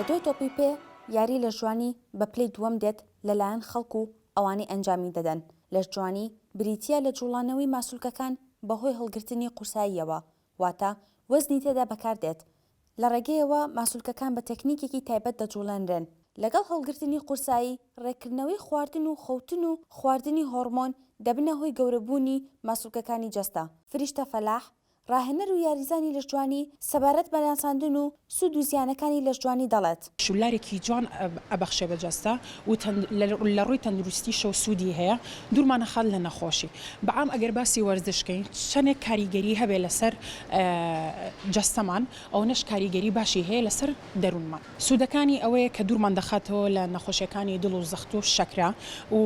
دوای تۆپی پێ، یاری لەشجوانی بە پلەی دووەم دێت لەلایەن خەڵک و ئەوانەی ئەنجامی دەدەن. لەشجوانی بریتییە لە جوڵانەوەی ماسولکەکان بەهۆی هەڵگرتنی قورساییەوە، واتە وەزنی تێدا بەکاردێت، لە ڕێگەیەوە ماسولکەکان بە تەکنیکێکی تایبەت دەجوڵێنرێن. لەگەڵ هەڵگرتنی قورسایی، ڕێککردنەوەی خواردن و خەوتن و خواردنی هۆڕمۆن دەبنە هۆی گەورەبوونی ماسولکەکانی جەستە. فریشتە فەلاح، ڕاهێنەر و یاریزانی لەشجوانی سەبارەت بە ناساندن و سوود و زیانەکانی لەشجوانی دەڵێت. شولارێکی جوان ئەبەخشێ بە جەستە و لە ڕووی تەندروستیشەوە سوودی هەیە، دوورمان ئەخات لە نەخۆشی. بە عام ئەگەر باسی وەرزش کەین چەنێک کاریگەری هەبێ لەسەر جەستەمان ئەوەنەش کاریگەری باشی هەیە لەسەر دەروونمان. سوودەکانی ئەوەیە کە دوورمان دەخاتەوە لە نەخۆشیەکانی دڵ و زەخت و شەکرە و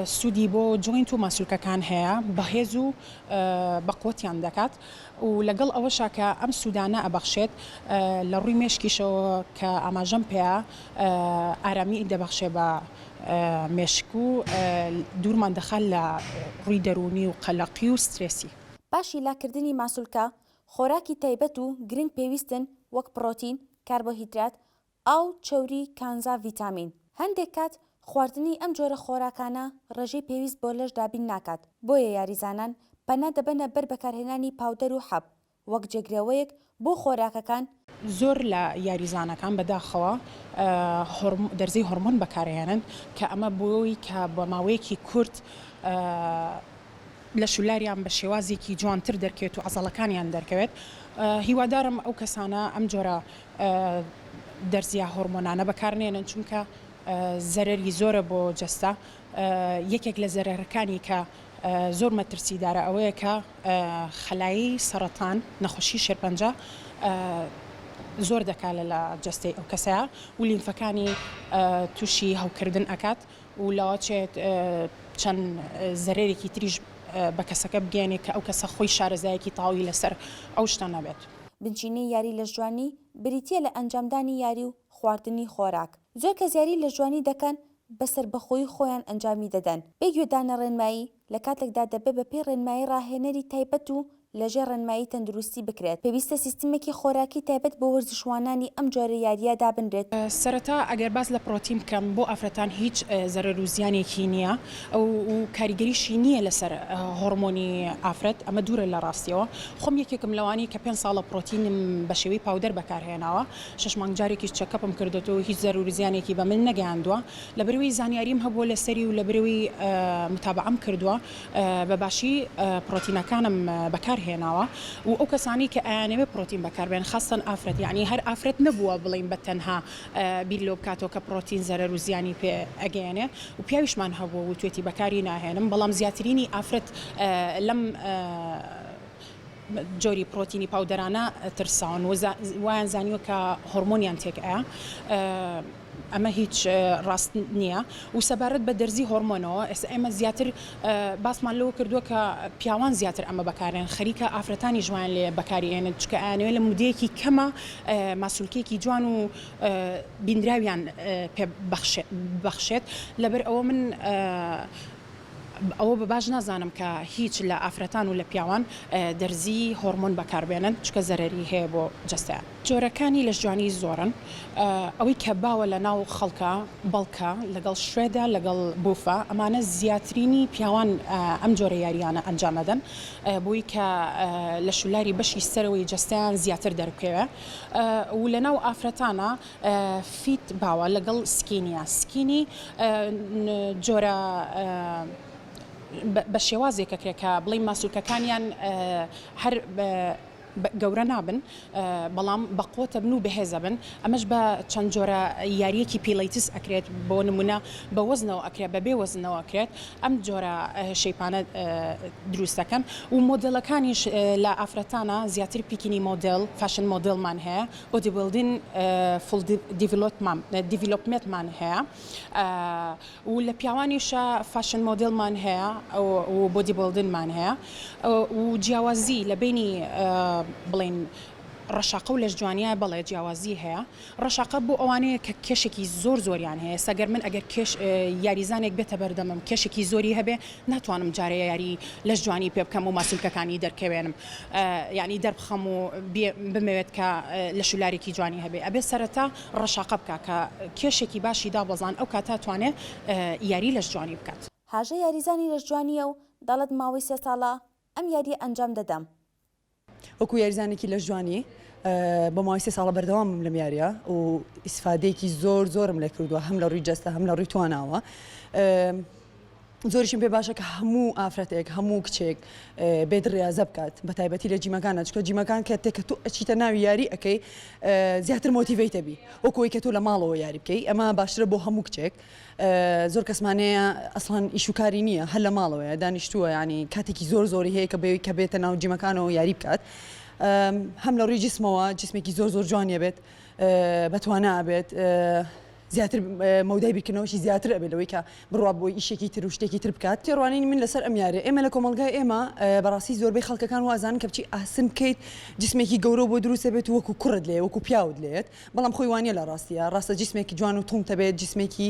سوودی بۆ joint و ماسولکەکان هەیە، بەهێز و بەقوەتیان دەکات و لەگەڵ ئەوەشا کە ئەم سوودانە ئەبەخشێت لە ڕووی مێشکیشەوە کە ئاماژەم پێیا ئارامی دەبەخشێ بە مێشک و دوورمان دەخات لە ڕووی دەروونی و قەلەقی و سترێسی. پاش هیلاککردنی ماسولکە، خۆراکی تایبەت و گرنگ پێویستن وەک پڕۆتین، کاربۆهیدرات، ئاو، چەوری، کانزا، ڤیتامین. هەندێک کات خواردنی ئەم جۆرە خۆراکانە ڕێژەی پێویست بۆ لەش دابین ناکات، بۆیە یاریزانان پەنا دەبەنە بەر بەکارهێنانی پاودەر و حەب وەک جێگرەوەیەک بۆ خۆراکەکان. زۆر لە یاریزانەکان بەداخەوە دەرزی هۆرمۆن بەکارئەهێنن کە ئەمە بۆی کە بە ماوەیەکی کورت لەشولاریان بە شێوازێکی جوانتر دەرکەوێت و عەزەڵەکانیان دەرکەوێت هیوادارم ئەو کەسانە ئەم جۆرە دەرزیە هۆرمۆنانە بەکارنێنن چونکە زەرەری زۆرە بۆ جەستە یەکێک لە زەرەرەکانی کە زۆر مەترسیدارە ئەوەیە کە خەلایی سەڕەتان نەخۆشی شێرپەنجە زۆر دەکات لە جەستەی ئەو کەسەیە و لیمفەکانی تووشی هەوکردن ئەکات و لەوەچێت چەند زەرەرێکی تریش بە کەسەکە بگەیەنێت کە ئەو کەسە خۆی شارەزایەکی تەواوی لەسەر ئەو شتە نەبێت. بنچینەی یاری لەشجوانی بریتییە لە ئەنجامدانی یاری و خواردنی خۆراک. زۆر کەس یاری لەشجوانی دەکەن بە سەربەخۆیی خۆیان ئەنجامی دەدەن بێ گوێدانە ڕێنمایی، لە کاتێکدا دەبێ بە پێی ڕێنمایی ڕاهێنەری تایبەت و لە ژێر ڕێنمایی تەندروستی بکرێت. پێویستە سیستمێکی خۆراکی تایبەت بۆ وەرزشوانانی ئەم جۆرە یارییە دابنرێت. سەرەتا ئەگەر باس لە پڕۆتین بکەم بۆ ئافرەتان هیچ زەرەر و زیانێکی نییە و کاریگەریشی نییە لەسەر هۆڕمۆنی ئافرەت ئەمە دوورە لە ڕاستیەوە خۆم یەکێکم لەوانەی کە پێنج ساڵە پڕۆتینم بە شێوەی powder بەکارهێناوە شەش مانگ جارێکیش check-up م کردۆتەوە و هیچ زەرەر و زیانێکی بە من نەگەیاندووە لەبەرئەوەی زانیاریم هەبووە لەسەری و لەبەرئەوەی متابەعەم کردووە بە باشی پڕۆتینەکانم بەکار هێناوە و ئەو کەسانەی کە ئەیانەوێت پڕۆتین بەکار بێنن خاستەن ئافرەت یانی هەر ئافرەت نەبووە بڵێین بە تەنها بیر لەوە بکاتەوە کە پڕۆتین زەرەر و زیانی پێ ئەگەیەنێ و پیاویشمان هەبووە وتوێتی بەکاری ناهێنم بەڵام زیاترینی ئافرەت لەم جۆری پڕۆتینی powder انە ترساون و وایان زانیوە کە هۆرمۆنیان تێک ئەیا ئەمە هیچ ڕاست نییە و سەبارەت بە دەرزی هۆرمۆنەوە ئێستا ئێمە زیاتر باسمان لەوە کردووە کە پیاوان زیاتر ئەمە بەکارێن خەریکە ئافرەتانی ژوان لێ بەکاری ئێنن چکە ئەیانەوێت لە مودەیەکی کەمە ماسولکێکی جوان و بیندراویان پێ بەخشێت لەبەر ئەوە من ئەوە بە باش نازانم کە هیچ لە ئافرەتان و لە پیاوان دەرزی هۆرمۆن بەکاربێنن چونکە زەرەری هەیە بۆ جەستەیان. جۆرەکانی لەشجوانی زۆرن ئەوەی کە باوە لە ناو خەڵکا بەڵکە لەگەڵ شرێدە لەگەڵ بوفە ئەمانە زیاترینی پیاوان ئەم جۆرە یاریانە ئەنجام ئەدەن بۆی کە لەشولاری بەشی سەرەوەی جەستەیان زیاتر دەربکەوێ و لە ناو ئافرەتانا fit باوە لەگەڵ skinny ە skinny جۆرە بە شێوازێک ئەکرێت کە بڵێین ماسولکەکانیان هەر گەورە نابن بەڵام بەقوەتە بن و بەهێزە بن ئەمەش بە چەند جۆرە یاریەکی pilates ئەکرێت بۆ نمونە بە وەزنەوە ئەکرێت بە بێ وەزنەوە ئەکرێت ئەم جۆرە shape انە دروست دەکەن و مۆدێلەکانیش لە ئافرەتانە زیاتر bikini model fashion model مان هەیە bodybuilding full development مان هەیە و لە پیاوانیشا fashion model مان هەیە و bodybuilding مان هەیە و جیاوازی لە بەینی بڵێین. ڕەشاقە و لەشجوانییە بەڵێ جیاوازی هەیە. ڕەشاقە بۆ ئەوانەیە کە کێشێکی زۆر زۆریان هەیە، ئێستا گەر من ئەگەر کێش یاریزانێک بێتە بەردەمم کێشێکی زۆری هەبێ ناتوانم جارێ یاری لەشجوانی پێ بکەم و ماسولکەکانی دەرکەوێنم یانی دەربخەم و بمەوێت کە لەش و لارێکی جوانی هەبێ ئەبێ سەرەتا ڕەشاقە بکا کە کێشێکی باشی دابەزان ئەو کاتە توانێ یاری لەشجوانی بکات. هاژە یاریزانی لەشجوانییە و دەڵێت ماوەی سێ ساڵە ئەم یارییە ئەنجام دەدەم. وەکو یاریزانێکی لەشجوانی بۆ ماوەی سێ ساڵە بەردەوامم لەم یاریە و ئیسفادەیەکی زۆر زۆرم لێ کردووە هەم لە ڕووی جەستە هەم لە ڕووی تواناوە زۆریشم پێ باشە کە هەموو ئافرەتێک هەموو کچێک بێت ڕاضە بکات بە تایبەتی لە gym ەکانە چکە gym ەکان کە تێکە تۆ ئەچیتە ناوی یاری ئەەکەی زیاتر motivate ە بی وەکوی کە تۆ لە ماڵەوە یاری بکەی ئەمە باشترە بۆ هەموو کچێک زۆر کەسمان هەیە ئەسڵەن ئیش و کاری نییە هەر لە ماڵەوەیە دانیشتووە ینی کاتێکی زۆر زۆری هەیە کە بەوەی کە بێتە ناو gym ەکانەوە یاری بکات هەم لە ڕووی جسمەوە جسمێکی زۆر زۆر جوانیە بێت بەتوانا بێت زیاتر مەودای بیرکردنەوەشی زیاتر ئەبێت لەوەی کە بڕوا بۆ ئیشێکی تر و شتێکی تر بکات تێڕوانینی من لەسەر ئەم یاریە ئێمە لە کۆمەڵگای ئێمە بەڕاستی زۆربەی خەڵکەکان وازانن کە بچی ئاسن بکەیت جسمێکی گەورە بۆ دروستە بێت و وەکو کوڕت لێ وەکو پیاوت لێت بەڵام خۆی وانیە لە ڕاستیا ڕاستە جیسمێکی جوان و توند هەبێت جیسمێکی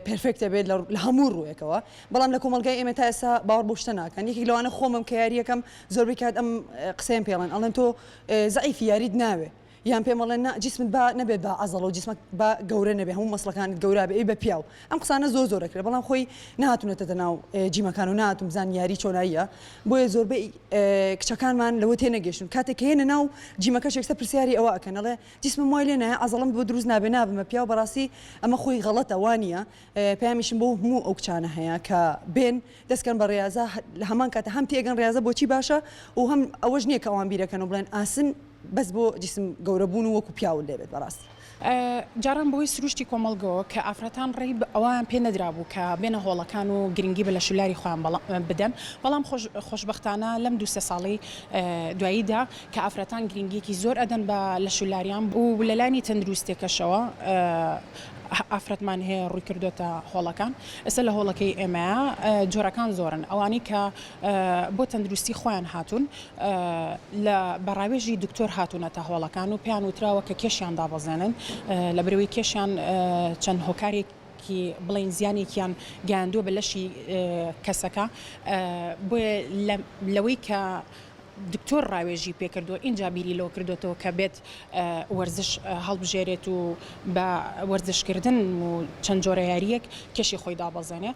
perfect هەبێت لە هەموو ڕوویەکەوە بەڵام لە کۆمەڵگای ئێمە تا ئێستا باوەڕ بەو شتە ناکەن یەکێک لەوانە خۆمم کە یاریەکەم زۆربەی کات ئەم قسەیەم پێڵێن ئەڵێن تۆ زەعیفی یاریت ناوێ یان پێم ئەڵێن نا جیسمت با نەبێت با عەزەڵە و جیسمەک با گەورە نەبێ هەموو muscle ەکانت گەورە بێ ئەی بە پیاو ئەم قسانە زۆر زۆر ئەکرێ بەڵام خۆی نەهاتوونەتەتە ناو gym ەکان و نەهاتوون بزانن یاری چۆناییە بۆیە زۆربەی کچەکانمان لەوە تێنەگەیشتوون کاتێک کە یەنە ناو gym ەکەش یەکسەر پرسیاری ئەوە ئەکەن ئەڵێ جیسمم وای لێ نایە عەزەڵەم بۆ دروست نابێ نابمە پیاو بەڕاستی ئەمە خۆی غەڵەتە وانیە پەیامیشم بۆ هەموو ئەو کچانە هەیە کە بێن دەستکەن بە ڕیازە لە هەمان کاتە هەم تێگەن ڕیازە بۆچی باشە و هەم ئەوەش نییە کە ئەوان بیرەکەن و بڵێن ئاسن بەس بۆ جیسم گەورە بوون و وەکو پیاو لێ بێت بەڕاستی. جاران بەهۆی سروشتی کۆمەڵگەوە کە ئافرەتان ڕێی ئەوەیان پێ نەدرابوو کە بێنە هۆڵەکان و گرنگی بە لەشولاری خۆیان بدەن، بەڵام خۆشبەختانە لەم دوو سێ ساڵەی دواییدا کە ئافرەتان گرنگییەکی زۆر ئەدەن بە لەشولاریان و لەلایەنی تەندروستیەکەشەوە ئافرەتمان هەیە ڕووی کردۆتە هۆڵەکان، ئێستا لە هۆڵەکەی ئێمەیا جۆرەکان زۆرن ئەوانەی کە بۆ تەندروستی خۆیان هاتوون لە بە ڕاوێژی دکتۆر هاتوونەتە هۆڵەکان و پێیان وتراوە کە کێشیان دابەزێنن لەبەرئەوەی کێشیان چەند هۆکارێکی بڵێین زیانێکیان گەیاندووە بە لەشی کەسەکە بۆیە لەوەی کە دکتۆر ڕاوێژی پێکردووە ئینجا بیری لەوە کردوێتەوە کە بێت وەرزش هەڵبژێرێت و بە وەرزشکردن و چەند جۆرە یارییەک کێشی خۆی دابەزێنێ.